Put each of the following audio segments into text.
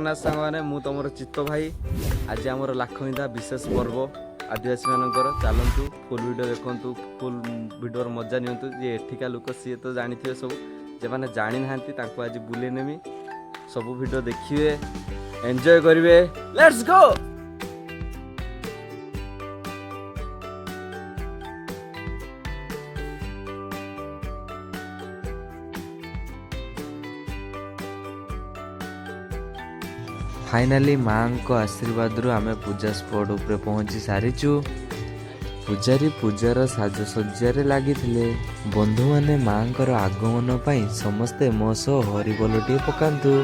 ଜଗନ୍ନାଥ ସାଙ୍ଗମାନେ, ମୁଁ ତମର ଚିତ୍ତ ଭାଇ। ଆଜି ଆମର ଲାଖମିଦା ବିଶେଷ ପର୍ବ ଆଦିବାସୀମାନଙ୍କର। ଚାଲନ୍ତୁ, ଫୁଲ୍ ଭିଡ଼ିଓ ଦେଖନ୍ତୁ, ଫୁଲ୍ ଭିଡ଼ିଓର ମଜା ନିଅନ୍ତୁ। ଯିଏ ଏଠିକା ଲୋକ ସିଏ ତ ଜାଣିଥିବେ ସବୁ, ଯେଉଁମାନେ ଜାଣିନାହାନ୍ତି ତାଙ୍କୁ ଆଜି ବୁଲେଇ ନେମି। ସବୁ ଭିଡ଼ିଓ ଦେଖିବେ, ଏନ୍ଜୟ କରିବେ। Let's go. Finally ମାଙ୍କ ଆଶୀର୍ବାଦରୁ ଆମେ ପୂଜା ସ୍ପଟ୍ ଉପରେ ପହଞ୍ଚି ସାରିଛୁ। ପୂଜାରୀ ପୂଜାର ସାଜସଜ୍ଜାରେ ଲାଗିଥିଲେ। ବନ୍ଧୁମାନେ, ମାଙ୍କର ଆଗମନ ପାଇଁ ସମସ୍ତେ ମୋ ସହ ହରିବୋଲଟିଏ ପକାନ୍ତୁ।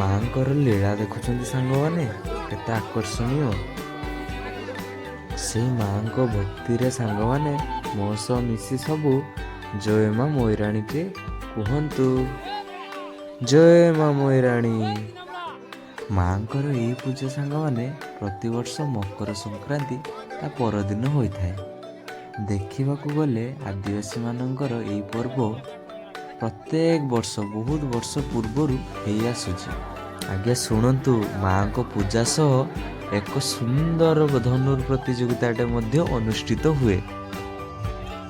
ମାଙ୍କର ଲୀଳା ଦେଖୁଛନ୍ତି ସାଙ୍ଗମାନେ, କେତେ ଆକର୍ଷଣୀୟ। ସେଇ ମାଙ୍କ ଭକ୍ତିରେ ସାଙ୍ଗମାନେ ମୋ ସହ ମିଶି ସବୁ ଜୟ ମା ମୟୂରାଣୀଟେ କୁହନ୍ତୁ। ଜୟ ମା ମୟୂରାଣୀ। ମାଙ୍କର ଏଇ ପୂଜା ସାଙ୍ଗମାନେ ପ୍ରତିବର୍ଷ ମକର ସଂକ୍ରାନ୍ତି ତା ପରଦିନ ହୋଇଥାଏ। ଦେଖିବାକୁ ଗଲେ ଆଦିବାସୀମାନଙ୍କର ଏଇ ପର୍ବ ପ୍ରତ୍ୟେକ ବର୍ଷ ବହୁତ ବର୍ଷ ପୂର୍ବରୁ ହେଇ ଆସୁଛି। ଆଜ୍ଞା ଶୁଣନ୍ତୁ, ମାଙ୍କ ପୂଜା ସହ ଏକ ସୁନ୍ଦର ଧନୁର୍ ପ୍ରତିଯୋଗିତାଟେ ମଧ୍ୟ ଅନୁଷ୍ଠିତ ହୁଏ।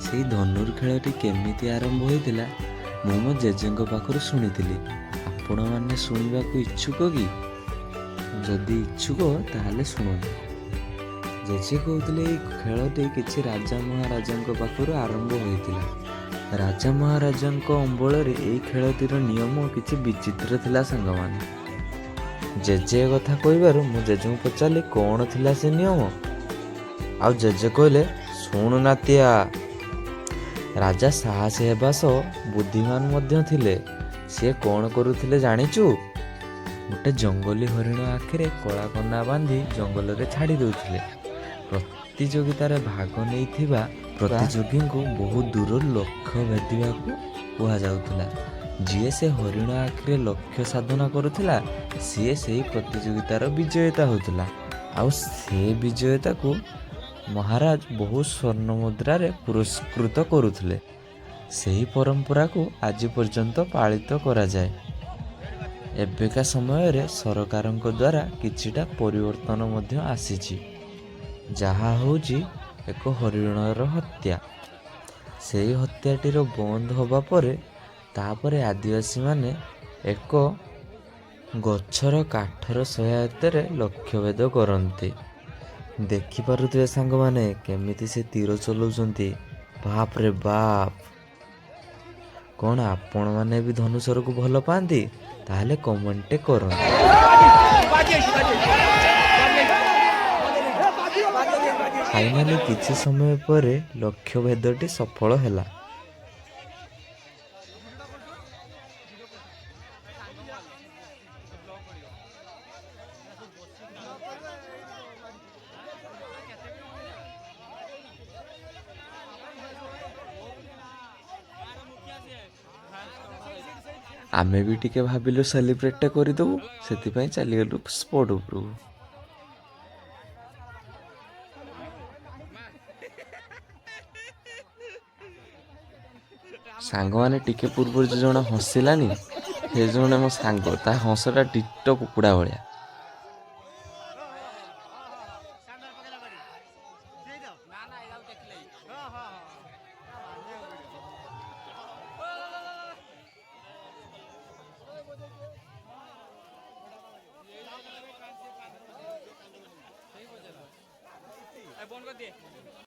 ସେଇ ଧନୁର୍ ଖେଳଟି କେମିତି ଆରମ୍ଭ ହୋଇଥିଲା, ମୁଁ ମୋ ଜେଜେଙ୍କ ପାଖରୁ ଶୁଣିଥିଲି। ଆପଣମାନେ ଶୁଣିବାକୁ ଇଚ୍ଛୁକ କି? ଯଦି ଇଚ୍ଛୁକ ତାହେଲେ ଶୁଣନ୍ତୁ। ଜେଜେ କହୁଥିଲେ, ଏଇ ଖେଳଟି କିଛି ରାଜା ମହାରାଜାଙ୍କ ପାଖରୁ ଆରମ୍ଭ ହୋଇଥିଲା। ରାଜା ମହାରାଜାଙ୍କ ଅମଳରେ ଏଇ ଖେଳଟିର ନିୟମ କିଛି ବିଚିତ୍ର ଥିଲା। ସାଙ୍ଗମାନେ, ଜେଜେ ଏ କଥା କହିବାରୁ ମୁଁ ଜେଜେଙ୍କୁ ପଚାରିଲି, କ'ଣ ଥିଲା ସେ ନିୟମ? ଆଉ ଜେଜେ କହିଲେ, ଶୁଣୁ ନାତିଆ, ରାଜା ସାହସୀ ହେବା ସହ ବୁଦ୍ଧିମାନ ମଧ୍ୟ ଥିଲେ। ସିଏ କ'ଣ କରୁଥିଲେ ଜାଣିଛୁ? ଗୋଟେ ଜଙ୍ଗଲୀ ହରିଣ ଆଖିରେ କଳା କନା ବାନ୍ଧି ଜଙ୍ଗଲରେ ଛାଡ଼ି ଦେଉଥିଲେ। ପ୍ରତିଯୋଗିତାରେ ଭାଗ ନେଇଥିବା ପ୍ରତିଯୋଗୀଙ୍କୁ ବହୁ ଦୂରରୁ ଲକ୍ଷ୍ୟ ଭେଦିବାକୁ କୁହାଯାଉଥିଲା। ଯିଏ ସେ ହରିଣ ଆଖିରେ ଲକ୍ଷ୍ୟ ସାଧନା କରୁଥିଲା, ସିଏ ସେହି ପ୍ରତିଯୋଗିତାର ବିଜେତା ହେଉଥିଲା। ଆଉ ସେ ବିଜେତାକୁ ମହାରାଜ ବହୁ ସ୍ୱର୍ଣ୍ଣ ମୁଦ୍ରାରେ ପୁରସ୍କୃତ କରୁଥିଲେ। ସେହି ପରମ୍ପରାକୁ ଆଜି ପର୍ଯ୍ୟନ୍ତ ପାଳିତ କରାଯାଏ। ଏବେକା ସମୟରେ ସରକାରଙ୍କ ଦ୍ୱାରା କିଛିଟା ପରିବର୍ତ୍ତନ ମଧ୍ୟ ଆସିଛି, ଯାହା ହେଉଛି ଏକ ହରିଣର ହତ୍ୟା। ସେଇ ହତ୍ୟାଟିର ବନ୍ଦ ହେବା ପରେ ତାପରେ ଆଦିବାସୀମାନେ ଏକ ଗଛର କାଠର ସହାୟତାରେ ଲକ୍ଷ୍ୟଭେଦ କରନ୍ତି। ଦେଖିପାରୁଥିବେ ସାଙ୍ଗମାନେ, କେମିତି ସେ ତୀର ଚଲାଉଛନ୍ତି। ବାପରେ ବାପ! କ'ଣ ଆପଣମାନେ ବି ଧନୁଶରକୁ ଭଲ ପାଆନ୍ତି? ତାହେଲେ କମେଣ୍ଟଟେ କରନ୍ତୁ। ଫାଇନାଲି କିଛି ସମୟ ପରେ ଲକ୍ଷ୍ୟଭେଦଟି ସଫଳ ହେଲା। ଆମେ ବି ଟିକେ ଭାବିଲୁ ସେଲିବ୍ରେଟଟା କରିଦେବୁ, ସେଥିପାଇଁ ଚାଲିଗଲୁ ସ୍ପଟ୍ ଉପରକୁ। ସାଙ୍ଗମାନେ, ଟିକେ ପୂର୍ବରୁ ଯେ ଜଣେ ହସିଲାନି, ସେ ଜଣେ ମୋ ସାଙ୍ଗ। ତା ହସଟା ଡିଟୋ କୁକୁଡ଼ା ଭଳିଆ।